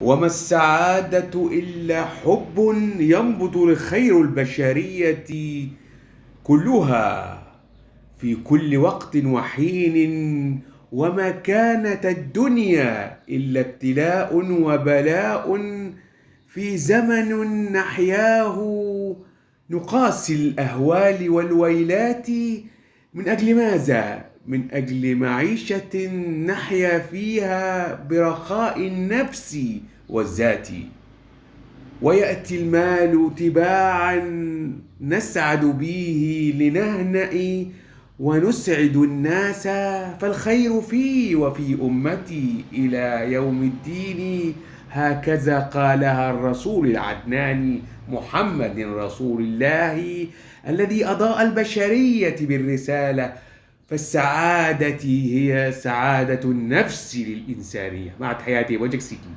وما السعادة إلا حب ينبض لخير البشرية كلها في كل وقت وحين. وما كانت الدنيا إلا ابتلاء وبلاء في زمن نحياه نقاسي الأهوال والويلات. من أجل ماذا؟ من أجل معيشة نحيا فيها برخاء النفس والذات، ويأتي المال تباعا نسعد به لنهنأ ونسعد الناس، فالخير في وفي أمتي إلى يوم الدين. هكذا قالها الرسول العدناني محمد رسول الله الذي أضاء البشرية بالرسالة. فالسعادة هي سعادة النفس للإنسانية. مع تحياتي وجهك سيكي.